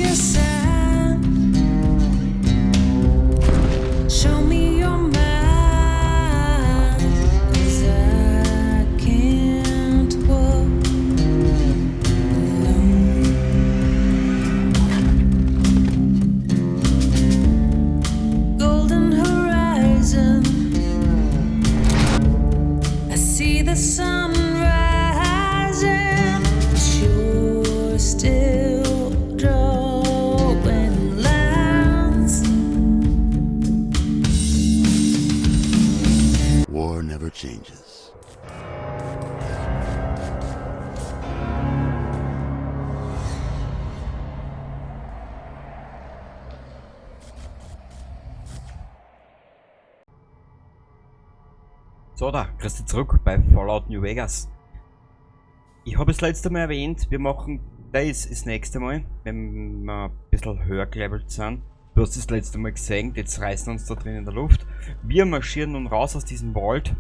your sand. Show me your mind, 'cause I can't walk alone. Golden horizon. I see the sun rising, but you're still drawing lines. War never changes. So, da, grüß dich zurück bei Fallout New Vegas. Ich habe es letzte Mal erwähnt, wir machen das das nächste Mal, wenn wir ein bisschen höher gelevelt sind. Du hast das letzte Mal gesehen, jetzt reißen uns da drin in der Luft. Wir marschieren nun raus aus diesem Vault,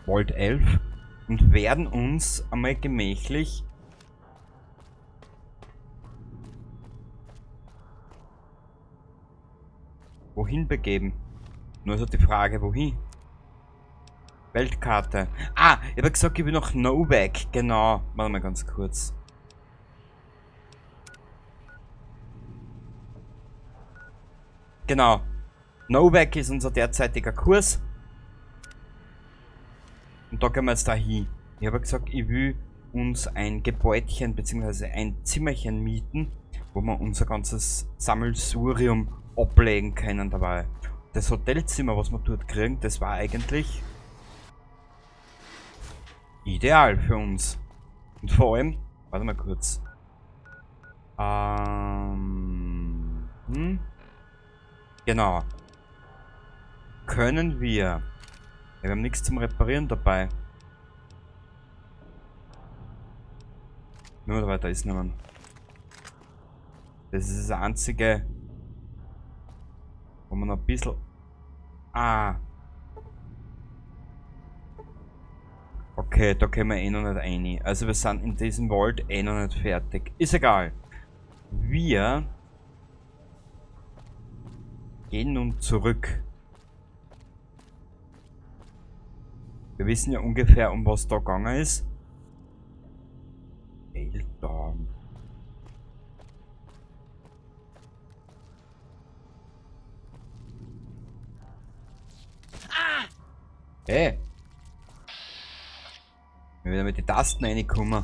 Vault 11, und werden uns einmal gemächlich wohin begeben. Nur ist halt die Frage, wohin? Weltkarte. Ah, ich hab gesagt, ich will nach Novak. Genau. Warte mal ganz kurz. Genau. Novak ist unser derzeitiger Kurs. Und da gehen wir jetzt da hin. Ich hab gesagt, ich will uns ein Gebäudchen beziehungsweise ein Zimmerchen mieten, wo wir unser ganzes Sammelsurium ablegen können dabei. Das Hotelzimmer, was wir dort kriegen, das war eigentlich ideal für uns. Und vor allem, warte mal kurz. Genau. Können wir. Ja, wir haben nichts zum Reparieren dabei. Nur weiter ist nicht mehr. Das ist das einzige, wo man noch ein bisschen. Ah. Okay, da können wir eh noch nicht rein. Also wir sind in diesem Vault eh noch nicht fertig. Ist egal. Wir gehen nun zurück. Wir wissen ja ungefähr, um was da gegangen ist. Alter. Hey! Ich bin wieder mit den Tasten reingekommen.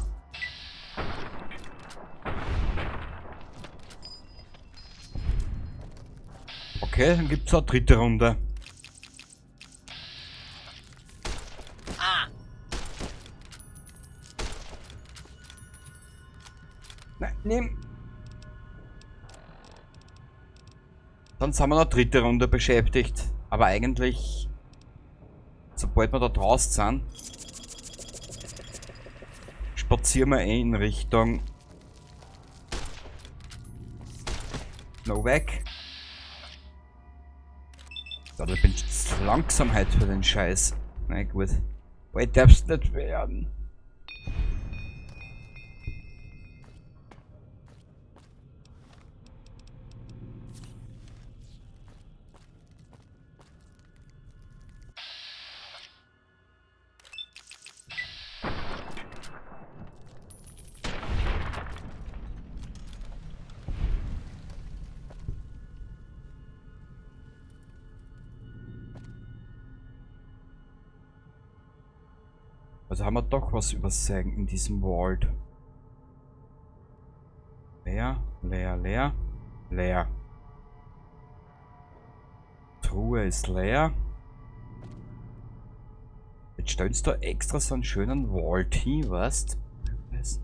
Okay, dann gibt's auch eine dritte Runde. Nein, nimm! Dann sind wir noch dritte Runde beschäftigt. Aber eigentlich, sobald wir da draußen sind, spazieren wir eh in Richtung Novak. Ja, da bin ich zu langsam heute für den Scheiß. Na gut. Bald darf's nicht werden. Also haben wir doch was übersehen in diesem Vault. Leer, leer, leer, leer. Truhe ist leer. Jetzt stellst du da extra so einen schönen Vault hin, weißt? Was?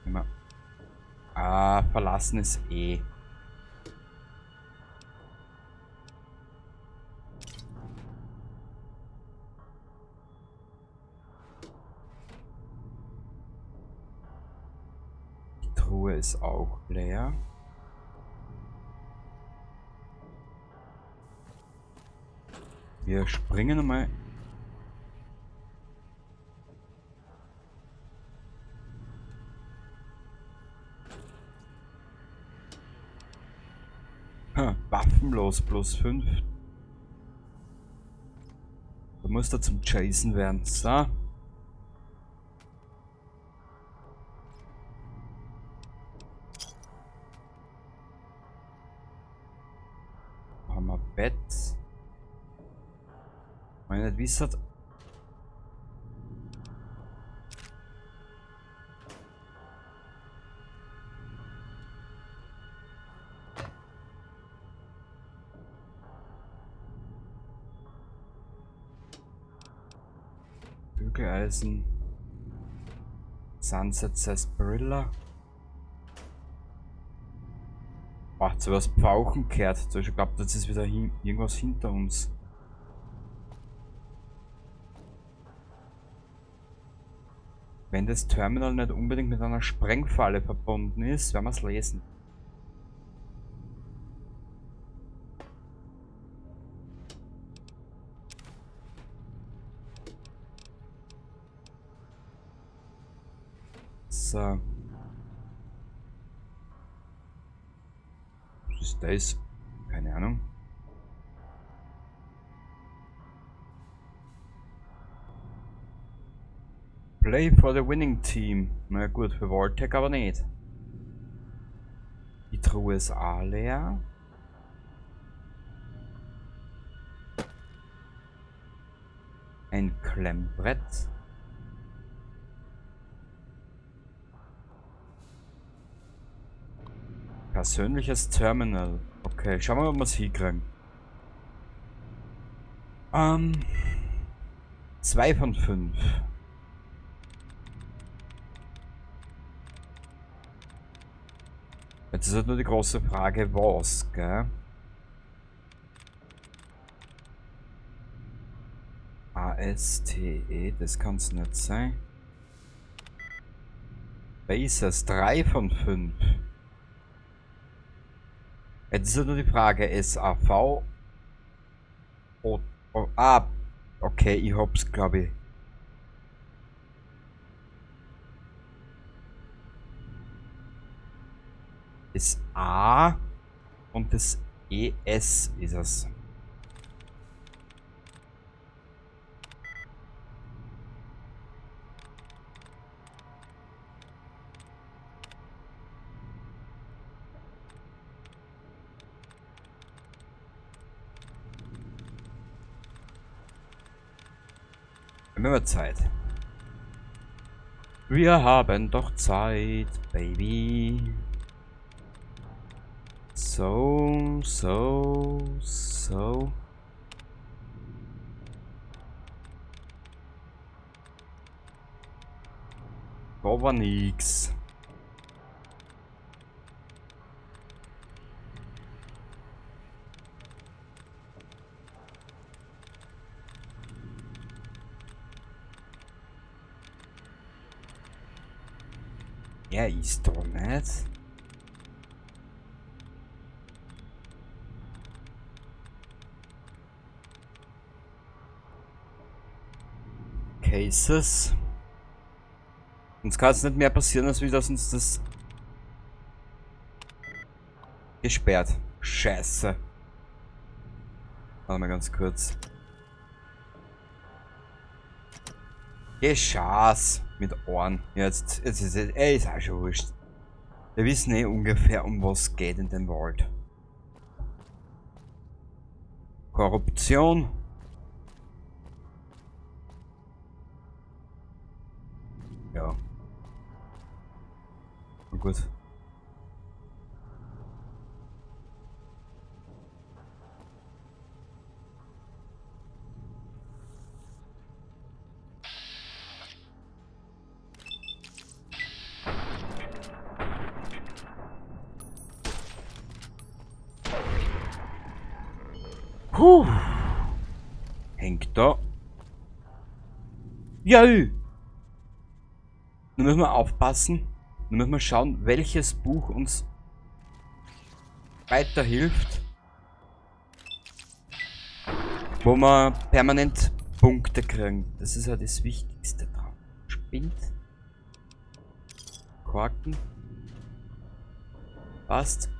Immer. Ah, verlassen ist eh. Truhe ist auch leer. Wir springen einmal. Waffenlos plus 5. Da muss da zum Jason werden. So. Haben wir Bett. Wenn ich nicht wissen. Bügeleisen. Sunset Sarsaparilla. Boah, zu was Pfauchen gehört. Ich glaub, das ist wieder irgendwas hinter uns. Wenn das Terminal nicht unbedingt mit einer Sprengfalle verbunden ist, werden wir's lesen. So. Was ist das? Keine Ahnung. Play for the winning team. Na gut, für Vault-Tec aber nicht. Die Truhe ist auch leer. Ein Klemmbrett. Persönliches Terminal. Okay, schauen wir mal, ob wir's hinkriegen. 2 von 5. Jetzt ist halt nur die große Frage, was, gell? A S T E, das kann's nicht sein. Bases, 3 von 5. Jetzt ist halt nur die Frage, S A V O, O, A. Okay, ich hab's, glaub ich. Das A und das ES ist es. Wir haben Zeit. Wir haben doch Zeit, Baby. So, so, so. Da war nix. Er ist doch nicht. Cases. Uns kann es nicht mehr passieren, als wie dass uns das gesperrt. Scheiße. Warte mal ganz kurz. Geschaß mit Ohren. Ja, jetzt ist es, ey, ist auch schon wurscht. Wir wissen eh ungefähr, um was geht in dem Wald. Korruption. Ja. Na gut. Puh. Hängt da. Ja. Nun müssen wir aufpassen. Nun müssen wir schauen, welches Buch uns weiterhilft. Wo wir permanent Punkte kriegen. Das ist ja das Wichtigste dran. Spinnt. Korken. Passt.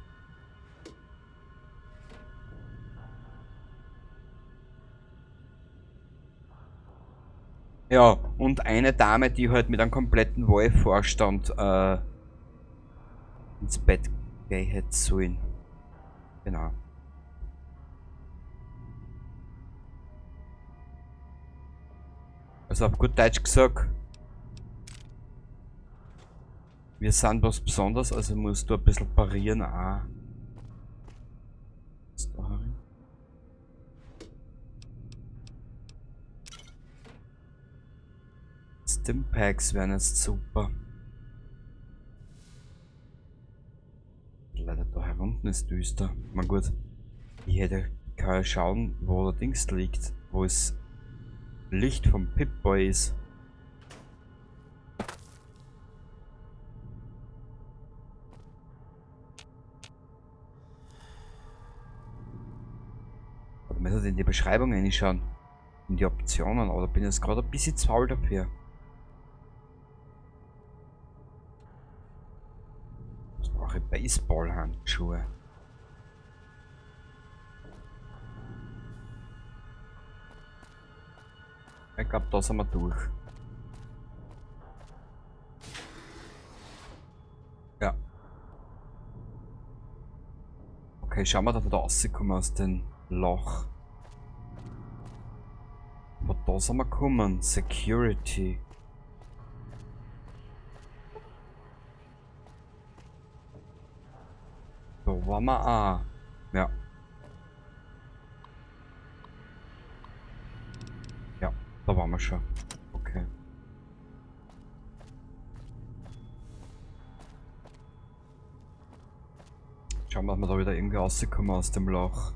Ja, und eine Dame, die halt mit einem kompletten Wahlvorstand ins Bett gehen hätte sollen. Genau. Also auf gut Deutsch gesagt, wir sind was Besonderes, also musst du ein bisschen parieren auch. Was da rein? Stimpacks wären jetzt super. Leider da herunten ist düster. Na gut. Ich hätte kann schauen, wo der Dings liegt. Wo es Licht vom Pip-Boy ist. Aber man sollte in die Beschreibung reinschauen. In die Optionen, aber da bin ich jetzt gerade ein bisschen zu faul dafür. Was brauche ich? Baseball-Handschuhe. Ich glaub, da sind wir durch. Ja. Okay, schauen wir, dass wir da rauskommen aus dem Loch. Aber da sind wir gekommen. Security. Da waren wir auch. Ja. Ja, da waren wir schon. Okay. Schauen wir, ob wir da wieder irgendwie rauskommen aus dem Loch.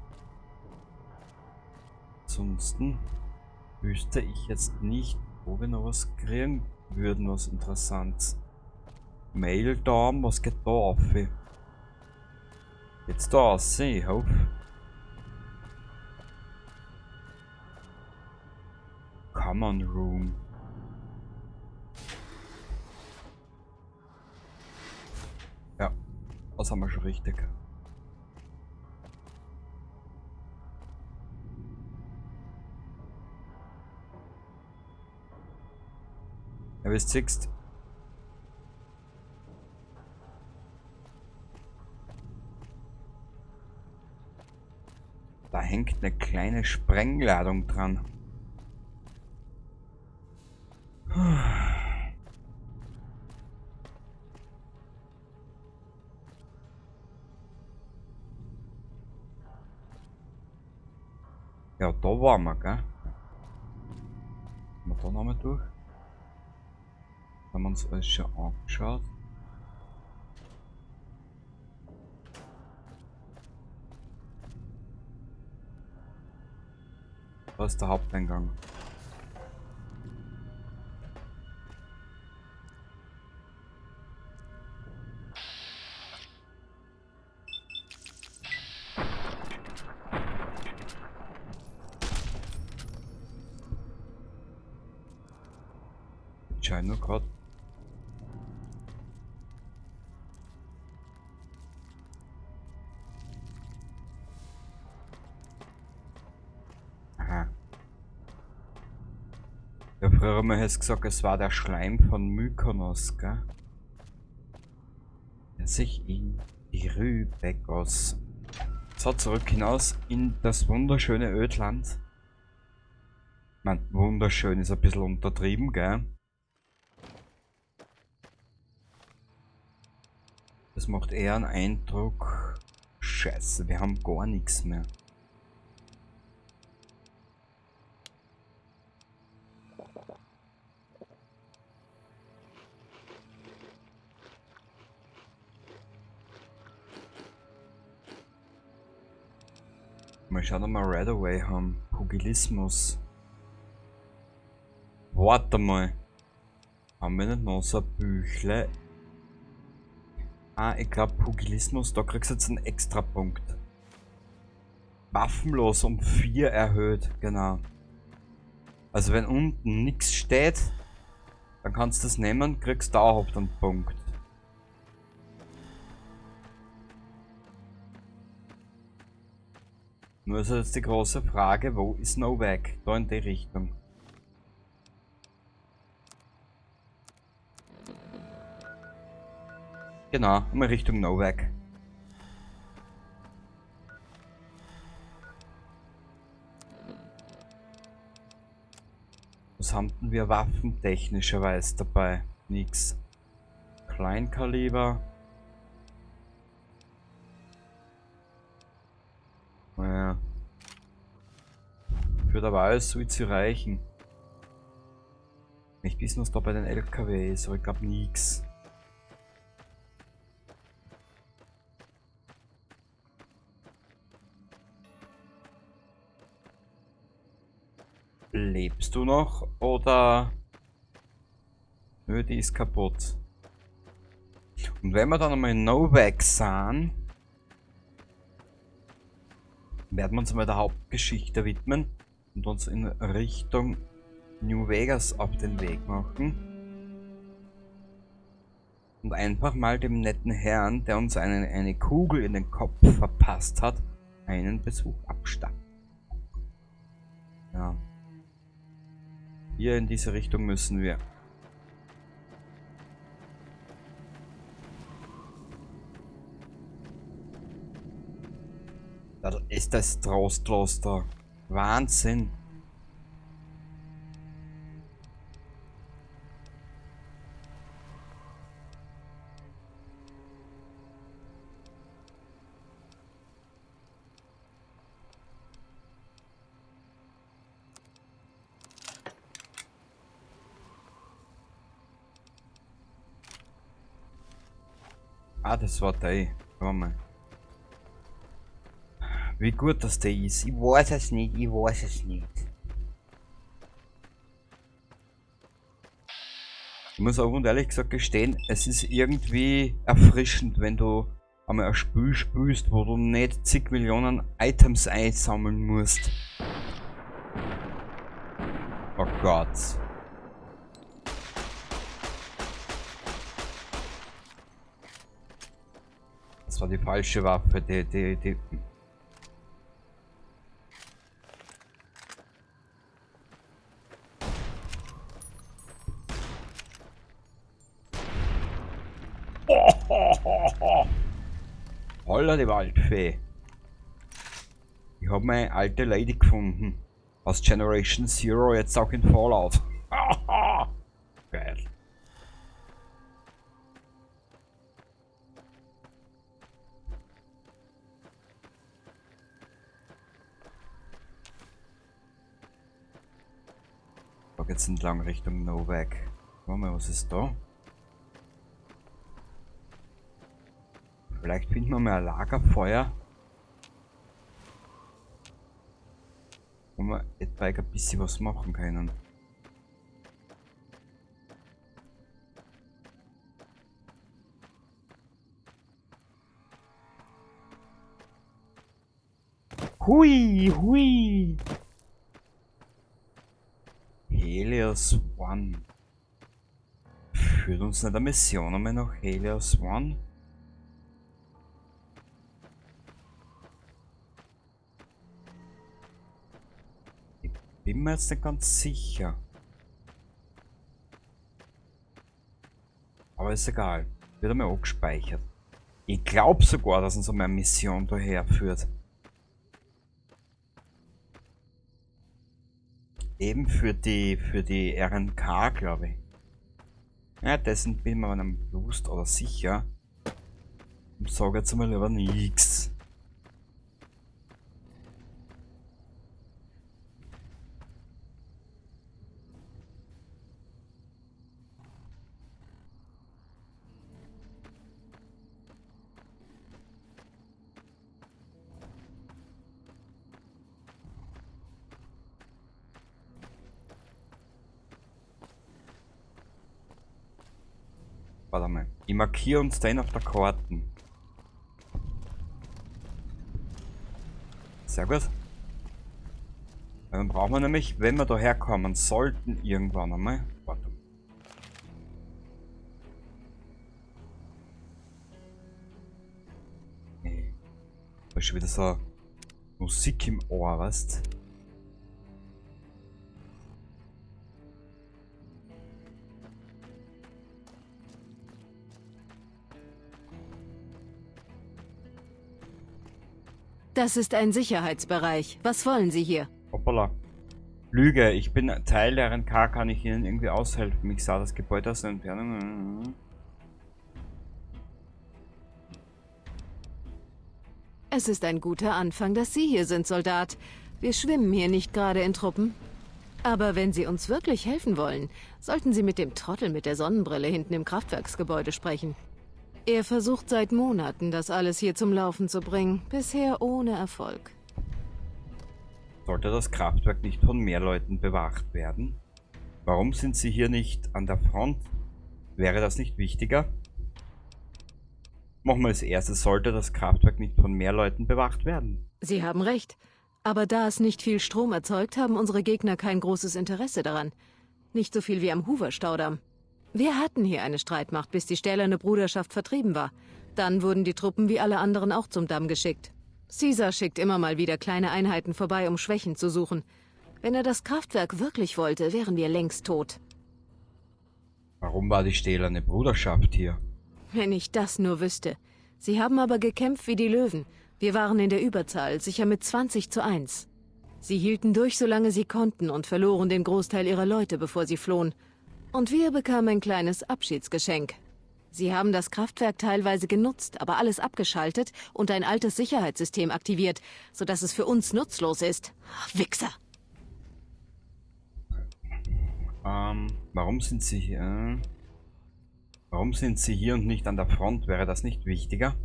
Ansonsten wüsste ich jetzt nicht, wo wir noch was kriegen würden, was Interessantes. Maildown, was geht da auf? Geht's da raus? Ich hoffe. Common Room. Ja, das haben wir schon richtig. Ja, wie du siehst. Da hängt eine kleine Sprengladung dran. Ja, da waren wir, gell? Gehen wir da nochmal durch? Haben wir uns alles schon angeschaut. Da ist der Haupteingang. Ich schau nur grad. Aha. Ja, früher haben wir jetzt gesagt, es war der Schleim von Mykonos, gell? Der sich in die Rübe goss. So, zurück hinaus in das wunderschöne Ödland. Ich mein, wunderschön ist ein bisschen untertrieben, gell? Das macht eher einen Eindruck. Scheiße, wir haben gar nichts mehr. Mal schauen, ob wir Radaway haben. Pugilismus. Warte mal. Haben wir nicht noch so ein Büchle? Ah, ich glaub, Pugilismus, da kriegst du jetzt einen extra Punkt. Waffenlos um 4 erhöht, genau. Also wenn unten nix steht, dann kannst du das nehmen, kriegst dauerhaft einen Punkt. Nur ist jetzt die große Frage, wo ist Novak? Da in die Richtung. Genau, mal Richtung Novac. Was haben denn wir waffentechnischerweise dabei? Nix. Kleinkaliber. Naja. Für der Wahl soll sie reichen. Nicht wissen, was da bei den LKW ist, aber ich glaube nix. Lebst du noch oder? Nö, die ist kaputt. Und wenn wir dann einmal in Novac sind, werden wir uns einmal der Hauptgeschichte widmen und uns in Richtung New Vegas auf den Weg machen. Und einfach mal dem netten Herrn, der uns eine Kugel in den Kopf verpasst hat, einen Besuch abstatten. Ja. Hier in diese Richtung müssen wir. Da ist das trostlos da. Wahnsinn. Ah, das war der. Warte mal. Wie gut das der ist. Ich weiß es nicht, ich weiß es nicht. Ich muss auch und ehrlich gesagt gestehen, es ist irgendwie erfrischend, wenn du einmal ein Spiel spielst, wo du nicht zig Millionen Items einsammeln musst. Oh Gott. Das war die falsche Waffe, die. Holla die Waldfee. Ich hab meine alte Lady gefunden. Aus Generation Zero, jetzt auch in Fallout. Geil. Da geht's entlang Richtung Novac. Warte mal, was ist da? Vielleicht finden wir mal ein Lagerfeuer, wo wir etwa ein bisschen was machen können. Hui, hui! Helios One. Führt uns nicht eine Mission einmal nach Helios One? Ich bin mir jetzt nicht ganz sicher. Aber ist egal. Wird einmal abgespeichert. Ich glaub sogar, dass uns einmal eine Mission daher führt. Eben für die RNK, glaub ich. Ja, dessen bin ich mir aber nicht bewusst oder sicher. Und sag jetzt mal lieber nix. Warte mal. Ich markiere uns den auf der Karte. Sehr gut. Dann brauchen wir nämlich, wenn wir daher kommen sollten, irgendwann einmal. Warte. Nee. Da ist schon wieder so Musik im Ohr, weißt? Das ist ein Sicherheitsbereich. Was wollen Sie hier? Hoppala. Lüge, ich bin Teil der RNK, kann ich Ihnen irgendwie aushelfen? Ich sah das Gebäude aus der Entfernung. Es ist ein guter Anfang, dass Sie hier sind, Soldat. Wir schwimmen hier nicht gerade in Truppen. Aber wenn Sie uns wirklich helfen wollen, sollten Sie mit dem Trottel mit der Sonnenbrille hinten im Kraftwerksgebäude sprechen. Er versucht seit Monaten, das alles hier zum Laufen zu bringen, bisher ohne Erfolg. Sollte das Kraftwerk nicht von mehr Leuten bewacht werden? Warum sind Sie hier nicht an der Front? Wäre das nicht wichtiger? Machen wir als erstes, sollte das Kraftwerk nicht von mehr Leuten bewacht werden? Sie haben recht. Aber da es nicht viel Strom erzeugt, haben unsere Gegner kein großes Interesse daran. Nicht so viel wie am Hoover-Staudamm. Wir hatten hier eine Streitmacht, bis die Stählerne Bruderschaft vertrieben war. Dann wurden die Truppen wie alle anderen auch zum Damm geschickt. Caesar schickt immer mal wieder kleine Einheiten vorbei, um Schwächen zu suchen. Wenn er das Kraftwerk wirklich wollte, wären wir längst tot. Warum war die Stählerne Bruderschaft hier? Wenn ich das nur wüsste. Sie haben aber gekämpft wie die Löwen. Wir waren in der Überzahl, sicher mit 20:1. Sie hielten durch, solange sie konnten und verloren den Großteil ihrer Leute, bevor sie flohen. Und wir bekamen ein kleines Abschiedsgeschenk. Sie haben das Kraftwerk teilweise genutzt, aber alles abgeschaltet und ein altes Sicherheitssystem aktiviert, sodass es für uns nutzlos ist. Wichser! Warum sind Sie hier? Warum sind Sie hier und nicht an der Front? Wäre das nicht wichtiger?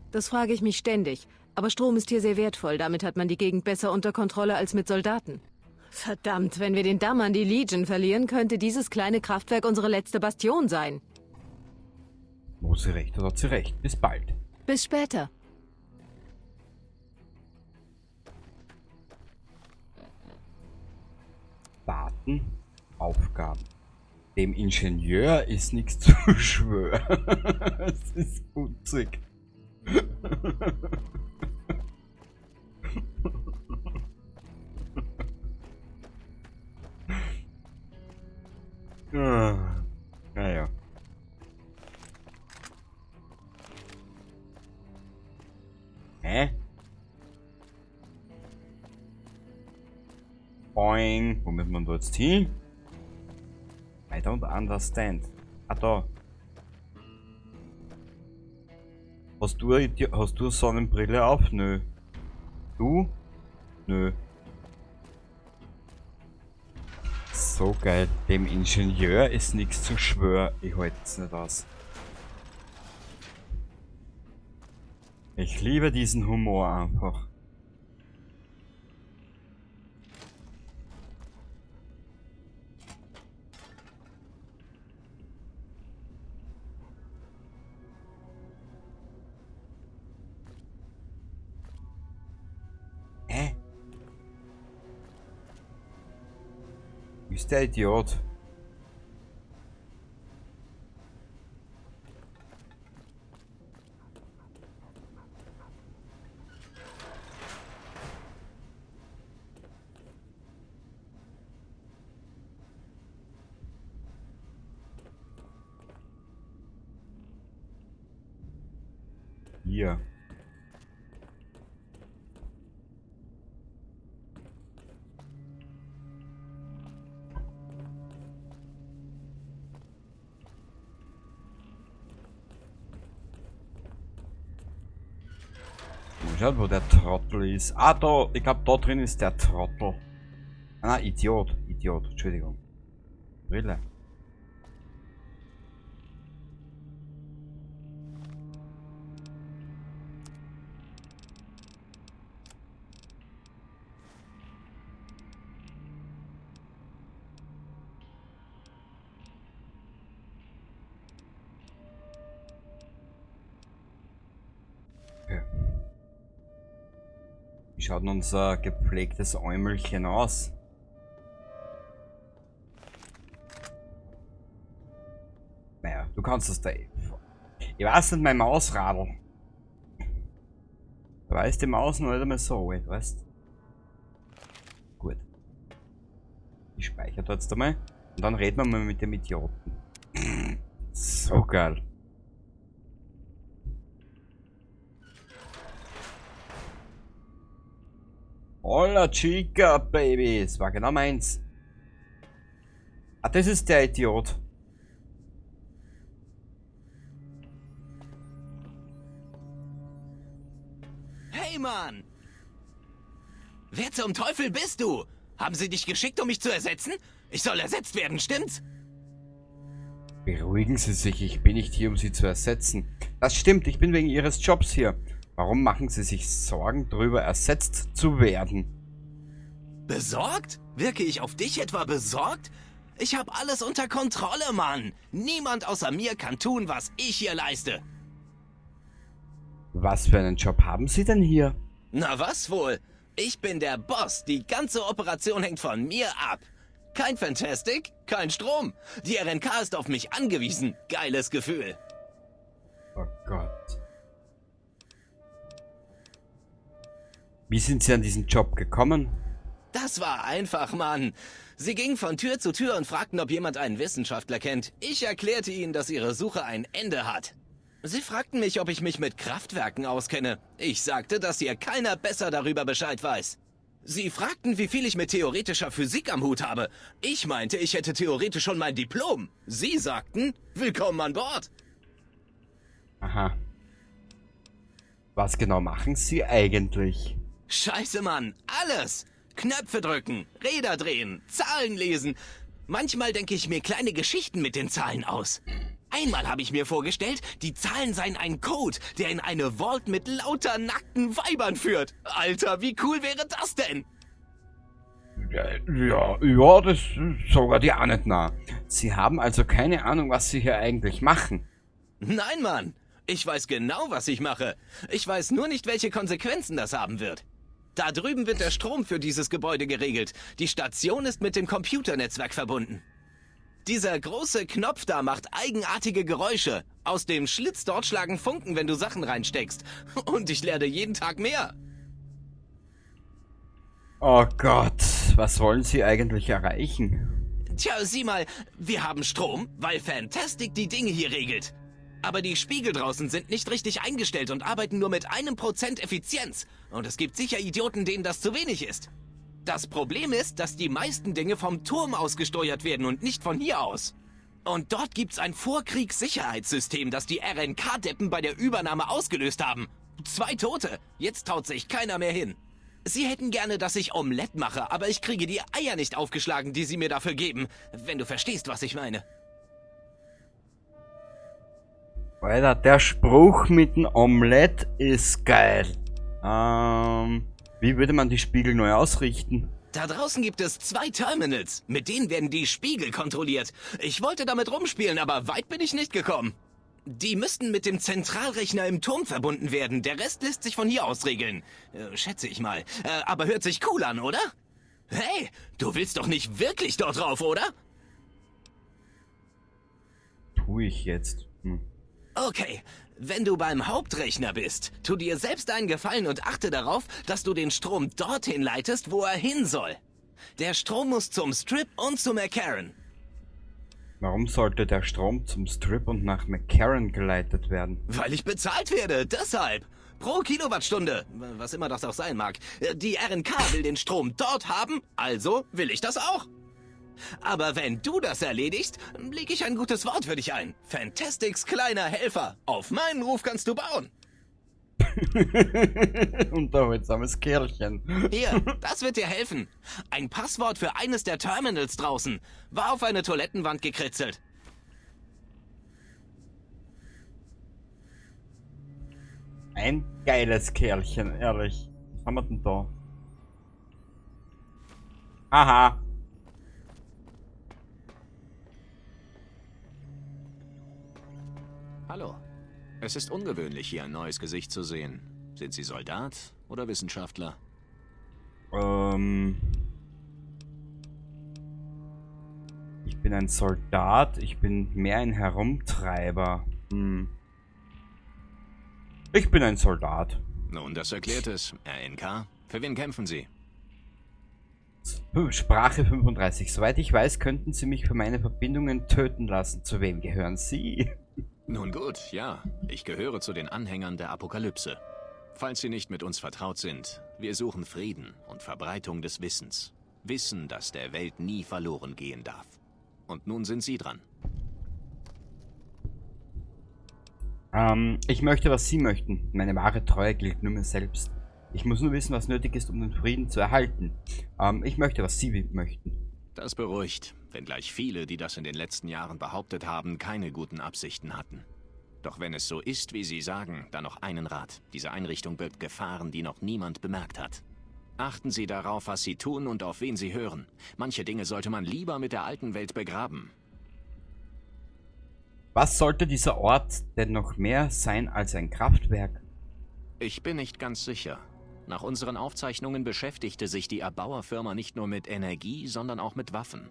Das frage ich mich ständig. Aber Strom ist hier sehr wertvoll. Damit hat man die Gegend besser unter Kontrolle als mit Soldaten. Verdammt, wenn wir den Damm an die Legion verlieren, könnte dieses kleine Kraftwerk unsere letzte Bastion sein. Wo sie recht hat, hat sie recht. Bis bald. Bis später. Daten, Aufgaben. Dem Ingenieur ist nichts zu schwören. Es ist putzig. Naja. Hä? Boing. Wo müssen wir da jetzt hin? I don't understand. Ah, da. Hast du Sonnenbrille auf? Nö. Du? Nö. So geil. Dem Ingenieur ist nichts zu schwören. Ich halt's nicht aus. Ich liebe diesen Humor einfach. Hä? Wie ist der Idiot? Hier. Schaut, wo der Trottel ist. Ah, da, ich glaub, da drin ist der Trottel. Ah, Idiot, Idiot, Entschuldigung. Brille. Wie schaut denn unser gepflegtes Äumelchen aus? Naja, du kannst das da eh. Ich weiß nicht, mein Mausradl. Da weiß die Maus noch nicht einmal so alt, weißt? Gut. Ich speichere da jetzt einmal. Und dann reden wir mal mit dem Idioten. So geil. Hola Chica, Baby. Es war genau meins. Ah, das ist der Idiot. Hey, Mann! Wer zum Teufel bist du? Haben sie dich geschickt, um mich zu ersetzen? Ich soll ersetzt werden, stimmt's? Beruhigen Sie sich, ich bin nicht hier, um Sie zu ersetzen. Das stimmt, ich bin wegen Ihres Jobs hier. Warum machen Sie sich Sorgen darüber, ersetzt zu werden? Besorgt? Wirke ich auf dich etwa besorgt? Ich habe alles unter Kontrolle, Mann. Niemand außer mir kann tun, was ich hier leiste. Was für einen Job haben Sie denn hier? Na was wohl? Ich bin der Boss. Die ganze Operation hängt von mir ab. Kein Fantastic, kein Strom. Die RNK ist auf mich angewiesen. Geiles Gefühl. Oh Gott. Wie sind Sie an diesen Job gekommen? Das war einfach, Mann. Sie gingen von Tür zu Tür und fragten, ob jemand einen Wissenschaftler kennt. Ich erklärte ihnen, dass ihre Suche ein Ende hat. Sie fragten mich, ob ich mich mit Kraftwerken auskenne. Ich sagte, dass hier keiner besser darüber Bescheid weiß. Sie fragten, wie viel ich mit theoretischer Physik am Hut habe. Ich meinte, ich hätte theoretisch schon mein Diplom. Sie sagten, willkommen an Bord. Aha. Was genau machen Sie eigentlich? Scheiße, Mann, alles! Knöpfe drücken, Räder drehen, Zahlen lesen. Manchmal denke ich mir kleine Geschichten mit den Zahlen aus. Einmal habe ich mir vorgestellt, die Zahlen seien ein Code, der in eine Vault mit lauter nackten Weibern führt. Alter, wie cool wäre das denn? Ja, ja, das sogar die auch nicht nah. Sie haben also keine Ahnung, was Sie hier eigentlich machen. Nein, Mann. Ich weiß genau, was ich mache. Ich weiß nur nicht, welche Konsequenzen das haben wird. Da drüben wird der Strom für dieses Gebäude geregelt. Die Station ist mit dem Computernetzwerk verbunden. Dieser große Knopf da macht eigenartige Geräusche. Aus dem Schlitz dort schlagen Funken, wenn du Sachen reinsteckst. Und ich lerne jeden Tag mehr. Oh Gott, was wollen Sie eigentlich erreichen? Tja, sieh mal, wir haben Strom, weil Fantastic die Dinge hier regelt. Aber die Spiegel draußen sind nicht richtig eingestellt und arbeiten nur mit 1% Effizienz. Und es gibt sicher Idioten, denen das zu wenig ist. Das Problem ist, dass die meisten Dinge vom Turm aus gesteuert werden und nicht von hier aus. Und dort gibt's ein Vorkriegssicherheitssystem, das die RNK-Deppen bei der Übernahme ausgelöst haben. 2 Tote. Jetzt traut sich keiner mehr hin. Sie hätten gerne, dass ich Omelette mache, aber ich kriege die Eier nicht aufgeschlagen, die sie mir dafür geben. Wenn du verstehst, was ich meine. Alter, der Spruch mit dem Omelette ist geil. Wie würde man die Spiegel neu ausrichten? Da draußen gibt es 2 Terminals. Mit denen werden die Spiegel kontrolliert. Ich wollte damit rumspielen, aber weit bin ich nicht gekommen. Die müssten mit dem Zentralrechner im Turm verbunden werden. Der Rest lässt sich von hier aus regeln. Schätze ich mal. Aber hört sich cool an, oder? Hey, du willst doch nicht wirklich dort drauf, oder? Tu ich jetzt. Okay, wenn du beim Hauptrechner bist, tu dir selbst einen Gefallen und achte darauf, dass du den Strom dorthin leitest, wo er hin soll. Der Strom muss zum Strip und zu McCarran. Warum sollte der Strom zum Strip und nach McCarran geleitet werden? Weil ich bezahlt werde, deshalb. Pro Kilowattstunde, was immer das auch sein mag. Die RNK will den Strom dort haben, also will ich das auch. Aber wenn du das erledigst, leg ich ein gutes Wort für dich ein. Fantastics kleiner Helfer. Auf meinen Ruf kannst du bauen. Unterhaltsames Kerlchen. Hier, das wird dir helfen. Ein Passwort für eines der Terminals draußen. War auf eine Toilettenwand gekritzelt. Ein geiles Kerlchen, ehrlich. Was haben wir denn da? Aha. Hallo. Es ist ungewöhnlich, hier ein neues Gesicht zu sehen. Sind Sie Soldat oder Wissenschaftler? Ich bin ein Soldat. Ich bin mehr ein Herumtreiber. Ich bin ein Soldat. Nun, das erklärt es. RNK, für wen kämpfen Sie? Sprache 35. Soweit ich weiß, könnten Sie mich für meine Verbindungen töten lassen. Zu wem gehören Sie? Nun gut, ja. Ich gehöre zu den Anhängern der Apokalypse. Falls Sie nicht mit uns vertraut sind, wir suchen Frieden und Verbreitung des Wissens. Wissen, das der Welt nie verloren gehen darf. Und nun sind Sie dran. Ich möchte, was Sie möchten. Meine wahre Treue gilt nur mir selbst. Ich muss nur wissen, was nötig ist, um den Frieden zu erhalten. Ich möchte, was Sie möchten. Das beruhigt, wenngleich viele, die das in den letzten Jahren behauptet haben, keine guten Absichten hatten. Doch wenn es so ist, wie Sie sagen, dann noch einen Rat. Diese Einrichtung birgt Gefahren, die noch niemand bemerkt hat. Achten Sie darauf, was Sie tun und auf wen Sie hören. Manche Dinge sollte man lieber mit der alten Welt begraben. Was sollte dieser Ort denn noch mehr sein als ein Kraftwerk? Ich bin nicht ganz sicher. Nach unseren Aufzeichnungen beschäftigte sich die Erbauerfirma nicht nur mit Energie, sondern auch mit Waffen.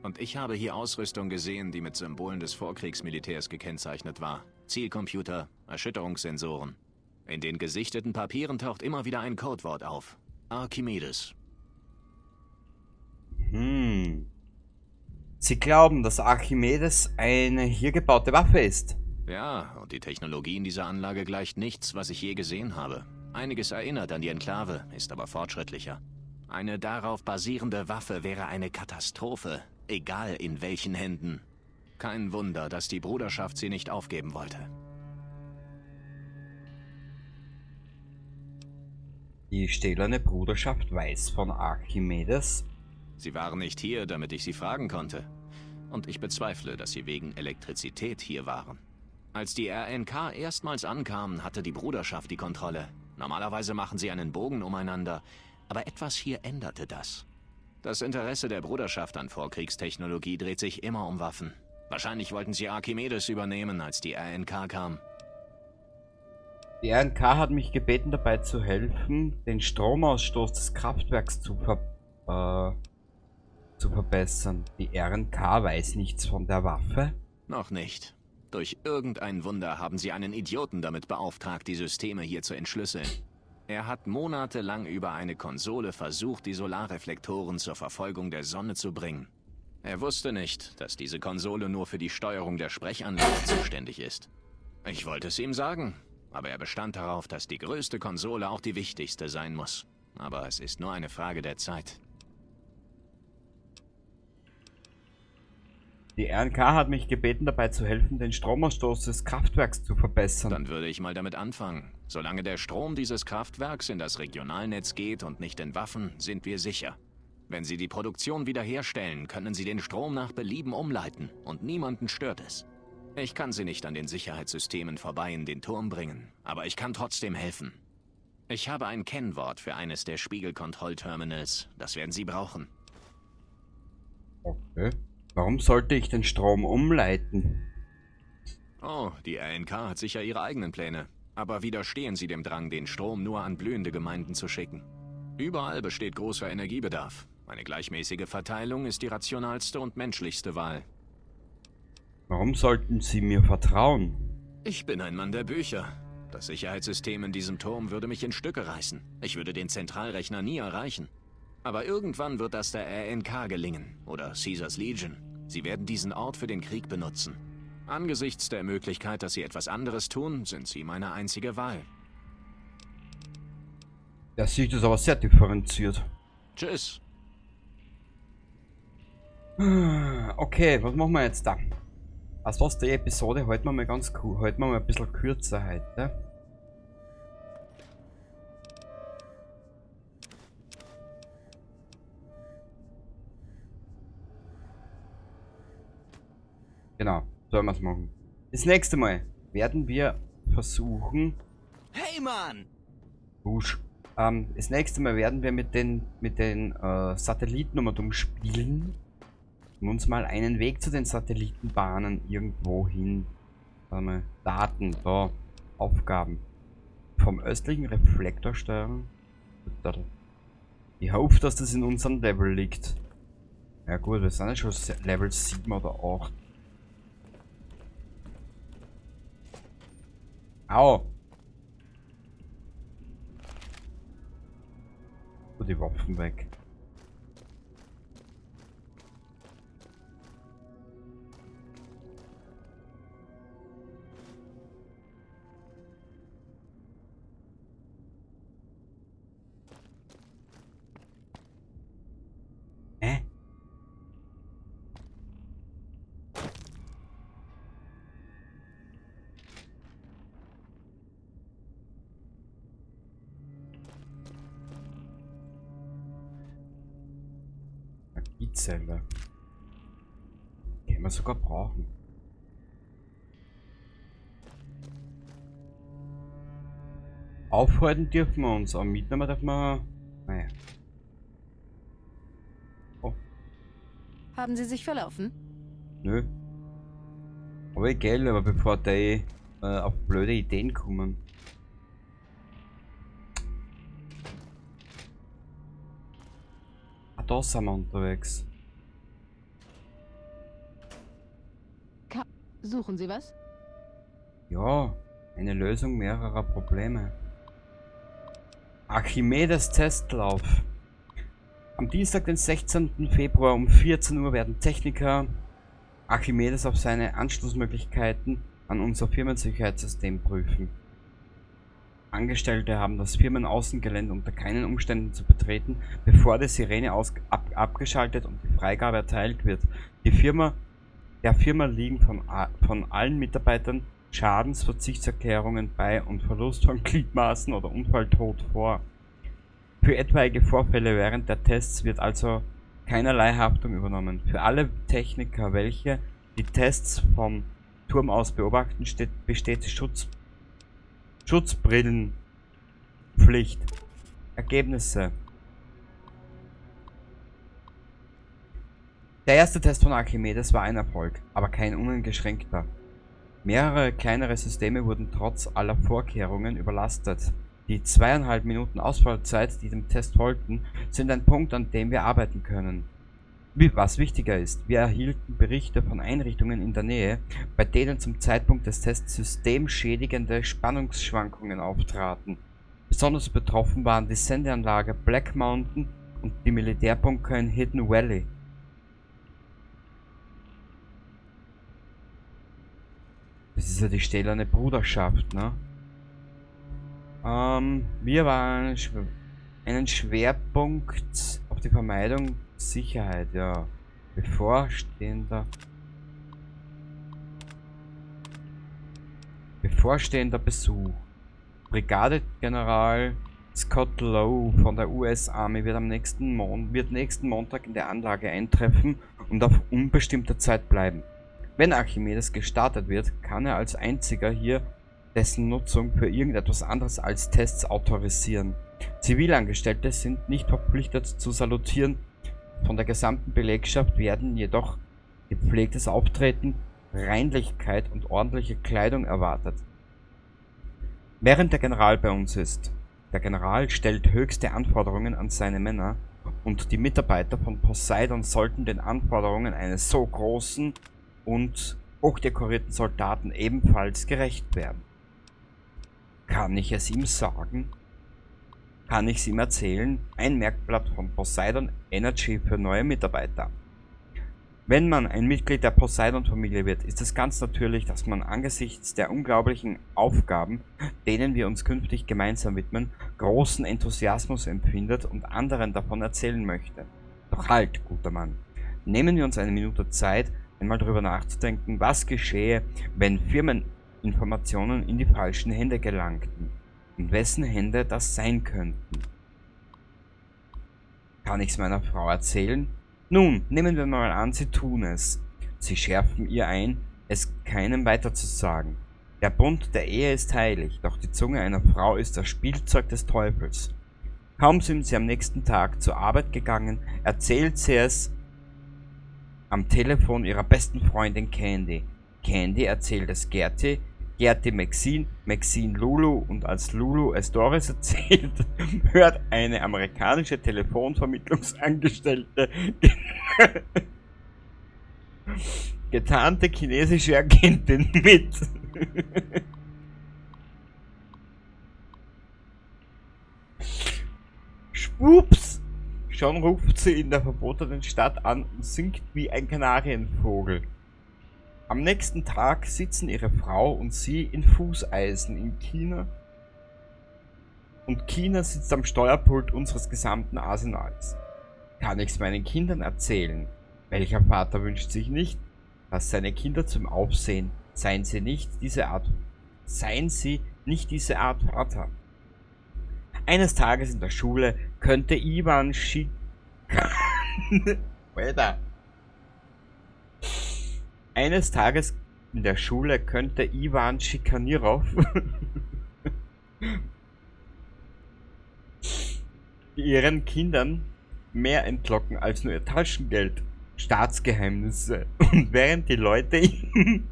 Und ich habe hier Ausrüstung gesehen, die mit Symbolen des Vorkriegsmilitärs gekennzeichnet war. Zielcomputer, Erschütterungssensoren. In den gesichteten Papieren taucht immer wieder ein Codewort auf. Archimedes. Sie glauben, dass Archimedes eine hier gebaute Waffe ist? Ja, und die Technologie in dieser Anlage gleicht nichts, was ich je gesehen habe. Einiges erinnert an die Enklave, ist aber fortschrittlicher. Eine darauf basierende Waffe wäre eine Katastrophe, egal in welchen Händen. Kein Wunder, dass die Bruderschaft sie nicht aufgeben wollte. Die stählerne Bruderschaft weiß von Archimedes. Sie waren nicht hier, damit ich sie fragen konnte. Und ich bezweifle, dass sie wegen Elektrizität hier waren. Als die RNK erstmals ankamen, hatte die Bruderschaft die Kontrolle. Normalerweise machen sie einen Bogen umeinander, aber etwas hier änderte das. Das Interesse der Bruderschaft an Vorkriegstechnologie dreht sich immer um Waffen. Wahrscheinlich wollten sie Archimedes übernehmen, als die RNK kam. Die RNK hat mich gebeten, dabei zu helfen, den Stromausstoß des Kraftwerks zu verbessern. Die RNK weiß nichts von der Waffe? Noch nicht. Durch irgendein Wunder haben sie einen Idioten damit beauftragt, die Systeme hier zu entschlüsseln. Er hat monatelang über eine Konsole versucht, die Solarreflektoren zur Verfolgung der Sonne zu bringen. Er wusste nicht, dass diese Konsole nur für die Steuerung der Sprechanlage zuständig ist. Ich wollte es ihm sagen, aber er bestand darauf, dass die größte Konsole auch die wichtigste sein muss. Aber es ist nur eine Frage der Zeit. Die RNK hat mich gebeten, dabei zu helfen, den Stromausstoß des Kraftwerks zu verbessern. Dann würde ich mal damit anfangen. Solange der Strom dieses Kraftwerks in das Regionalnetz geht und nicht in Waffen, sind wir sicher. Wenn Sie die Produktion wiederherstellen, können Sie den Strom nach Belieben umleiten und niemanden stört es. Ich kann Sie nicht an den Sicherheitssystemen vorbei in den Turm bringen, aber ich kann trotzdem helfen. Ich habe ein Kennwort für eines der Spiegelkontrollterminals. Das werden Sie brauchen. Okay. Warum sollte ich den Strom umleiten? Oh, die RNK hat sicher ihre eigenen Pläne. Aber widerstehen Sie dem Drang, den Strom nur an blühende Gemeinden zu schicken. Überall besteht großer Energiebedarf. Eine gleichmäßige Verteilung ist die rationalste und menschlichste Wahl. Warum sollten Sie mir vertrauen? Ich bin ein Mann der Bücher. Das Sicherheitssystem in diesem Turm würde mich in Stücke reißen. Ich würde den Zentralrechner nie erreichen. Aber irgendwann wird das der RNK gelingen. Oder Caesars Legion. Sie werden diesen Ort für den Krieg benutzen. Angesichts der Möglichkeit, dass sie etwas anderes tun, sind sie meine einzige Wahl. Der sieht es aber sehr differenziert. Tschüss. Okay, was machen wir jetzt da? Was war's, die Episode? Halten wir mal ganz cool, halten wir mal ein bisschen kürzer heute. Genau, sollen wir's machen. Das nächste Mal werden wir versuchen. Hey Mann! Busch. Das nächste Mal werden wir mit den Satelliten nochmal dumm spielen. Und uns mal einen Weg zu den Satellitenbahnen irgendwo hin. Warte mal, Daten, da, Aufgaben. Vom östlichen Reflektor steuern. Ich hoffe, dass das in unserem Level liegt. Ja gut, wir sind ja schon Level 7 oder 8. Au! So, die Waffen weg. Energiezelle. Können wir sogar brauchen. Aufhalten dürfen wir uns, aber mitnehmen dürfen wir... Naja. Oh. Haben Sie sich verlaufen? Nö. Aber egal, aber bevor die auf blöde Ideen kommen. Ah, da sind wir unterwegs. Suchen Sie was? Ja, eine Lösung mehrerer Probleme. Archimedes Testlauf. Am Dienstag, den 16. Februar um 14 Uhr werden Techniker Archimedes auf seine Anschlussmöglichkeiten an unser Firmensicherheitssystem prüfen. Angestellte haben das Firmenaußengelände unter keinen Umständen zu betreten, bevor die Sirene abgeschaltet und die Freigabe erteilt wird. Der Firma liegen von allen Mitarbeitern Schadensverzichtserklärungen bei und Verlust von Gliedmaßen oder Unfalltod vor. Für etwaige Vorfälle während der Tests wird also keinerlei Haftung übernommen. Für alle Techniker, welche die Tests vom Turm aus beobachten, besteht Schutzbrillenpflicht. Ergebnisse. Der erste Test von Archimedes war ein Erfolg, aber kein uneingeschränkter. Mehrere kleinere Systeme wurden trotz aller Vorkehrungen überlastet. Die 2,5 Minuten Ausfallzeit, die dem Test folgten, sind ein Punkt, an dem wir arbeiten können. Was wichtiger ist, wir erhielten Berichte von Einrichtungen in der Nähe, bei denen zum Zeitpunkt des Tests systemschädigende Spannungsschwankungen auftraten. Besonders betroffen waren die Sendeanlage Black Mountain und die Militärbunker in Hidden Valley. Das ist ja die stählerne Bruderschaft, ne? Wir waren einen Schwerpunkt auf die Vermeidung Sicherheit, ja. Bevorstehender Besuch. Brigadegeneral Scott Lowe von der US Army wird nächsten Montag in der Anlage eintreffen und auf unbestimmte Zeit bleiben. Wenn Archimedes gestartet wird, kann er als einziger hier dessen Nutzung für irgendetwas anderes als Tests autorisieren. Zivilangestellte sind nicht verpflichtet zu salutieren. Von der gesamten Belegschaft werden jedoch gepflegtes Auftreten, Reinlichkeit und ordentliche Kleidung erwartet. Während der General bei uns ist. Der General stellt höchste Anforderungen an seine Männer und die Mitarbeiter von Poseidon sollten den Anforderungen eines so großen und hochdekorierten Soldaten ebenfalls gerecht werden. Kann ich es ihm sagen? Kann ich's ihm erzählen? Ein Merkblatt von Poseidon Energy für neue Mitarbeiter. Wenn man ein Mitglied der Poseidon-Familie wird, ist es ganz natürlich, dass man angesichts der unglaublichen Aufgaben, denen wir uns künftig gemeinsam widmen, großen Enthusiasmus empfindet und anderen davon erzählen möchte. Doch halt, guter Mann. Nehmen wir uns eine Minute Zeit, einmal darüber nachzudenken, was geschehe, wenn Firmeninformationen in die falschen Hände gelangten und wessen Hände das sein könnten. Kann ich's meiner Frau erzählen? Nun, nehmen wir mal an, sie tun es. Sie schärfen ihr ein, es keinem weiterzusagen. Der Bund der Ehe ist heilig, doch die Zunge einer Frau ist das Spielzeug des Teufels. Kaum sind sie am nächsten Tag zur Arbeit gegangen, erzählt sie es am Telefon ihrer besten Freundin Candy. Candy erzählt es Gerti, Gerti Maxine, Maxine Lulu und als Lulu es Doris erzählt, hört eine amerikanische Telefonvermittlungsangestellte getarnte chinesische Agentin mit. Schwupps! Schon ruft sie in der verbotenen Stadt an und singt wie ein Kanarienvogel. Am nächsten Tag sitzen ihre Frau und sie in Fußeisen in China und China sitzt am Steuerpult unseres gesamten Arsenals. Kann ich's meinen Kindern erzählen? Welcher Vater wünscht sich nicht, dass seine Kinder zum Aufsehen, seien sie nicht diese Art, seien sie nicht diese Art Vater. Eines Tages in der Schule könnte Ivan Schikan, Alter. Eines Tages in der Schule könnte Ivan Schikanirov ihren Kindern mehr entlocken als nur ihr Taschengeld. Staatsgeheimnisse. Und während die Leute ihm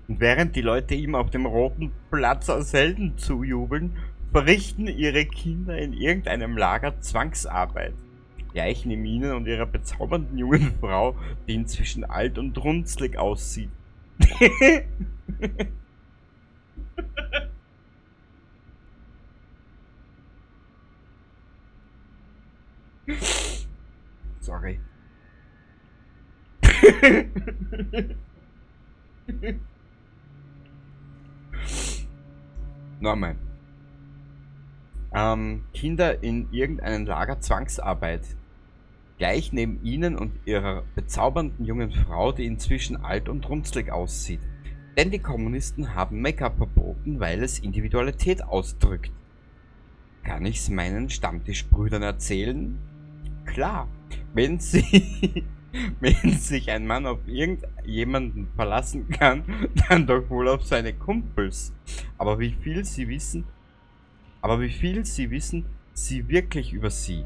Und während die Leute ihm auf dem Roten Platz als Helden zujubeln, verrichten ihre Kinder in irgendeinem Lager Zwangsarbeit. Gleich neben ihnen und ihrer bezaubernden jungen Frau, die inzwischen alt und runzlig aussieht. Sorry. Nochmal. Kinder in irgendeinem Lager Zwangsarbeit. Gleich neben ihnen und ihrer bezaubernden jungen Frau, die inzwischen alt und runzlig aussieht. Denn die Kommunisten haben Make-up verboten, weil es Individualität ausdrückt. Kann ich's meinen Stammtischbrüdern erzählen? Klar, wenn sich ein Mann auf irgendjemanden verlassen kann, dann doch wohl auf seine Kumpels. Aber wie viel sie wissen, aber wie viel sie wissen, sie wirklich über sie?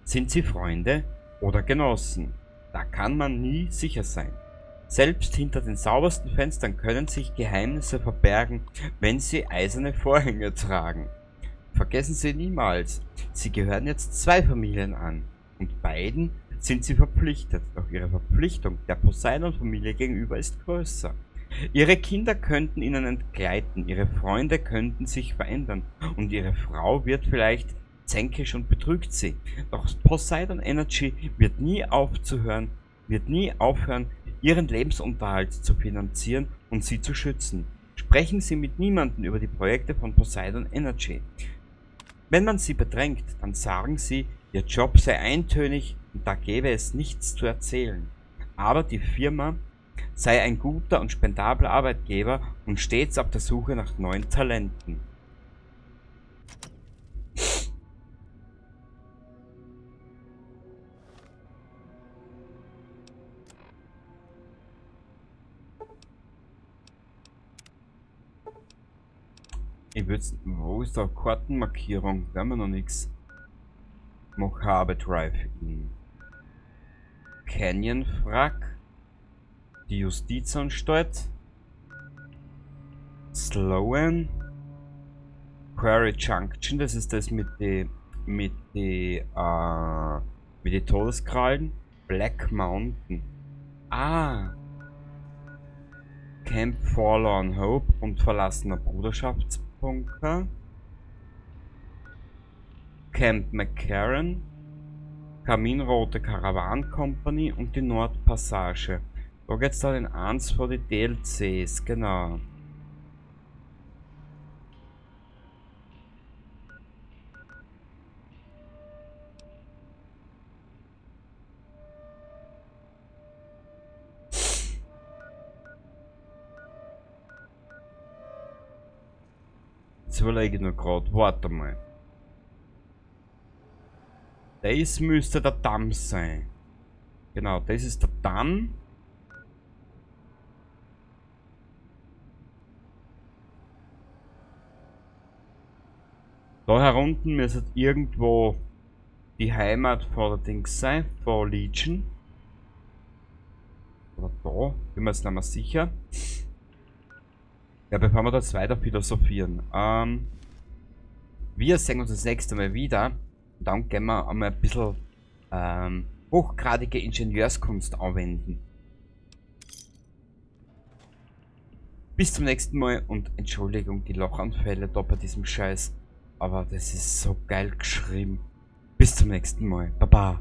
Sind sie Freunde oder Genossen? Da kann man nie sicher sein. Selbst hinter den saubersten Fenstern können sich Geheimnisse verbergen, wenn sie eiserne Vorhänge tragen. Vergessen Sie niemals, Sie gehören jetzt zwei Familien an und beiden sind sie verpflichtet, doch ihre Verpflichtung der Poseidon-Familie gegenüber ist größer. Ihre Kinder könnten ihnen entgleiten, ihre Freunde könnten sich verändern und ihre Frau wird vielleicht zänkisch und betrügt sie. Doch Poseidon Energy wird nie aufhören, ihren Lebensunterhalt zu finanzieren und sie zu schützen. Sprechen Sie mit niemandem über die Projekte von Poseidon Energy. Wenn man sie bedrängt, dann sagen sie, ihr Job sei eintönig und da gäbe es nichts zu erzählen. Aber die Firma sei ein guter und spendabler Arbeitgeber und stets auf der Suche nach neuen Talenten. Ich würd's, wo ist da Kartenmarkierung? Da haben wir noch nix. Mojave Drive-In. Canyon Wrack. Die Justizanstalt. Sloan. Quarry Junction, das ist das mit die Todeskrallen. Black Mountain. Ah. Camp Forlorn Hope und verlassener Bruderschaftsbunker. Camp McCarran, Kaminrote Caravan Company und die Nordpassage. Da geht's dann in eins vor die DLCs, genau. Jetzt überlege ich nur grad, warte mal. Das müsste der Damm sein. Genau, das ist der Damm. Da herunten müsste irgendwo die Heimat vor der Dings sein, vor Legion. Oder da, bin mir jetzt nicht mehr sicher. Ja, bevor wir das weiter philosophieren. Wir sehen uns das nächste Mal wieder. Und dann gehen wir einmal ein bisschen hochgradige Ingenieurskunst anwenden. Bis zum nächsten Mal und Entschuldigung die Lachanfälle da bei diesem Scheiß. Aber das ist so geil geschrieben. Bis zum nächsten Mal. Baba.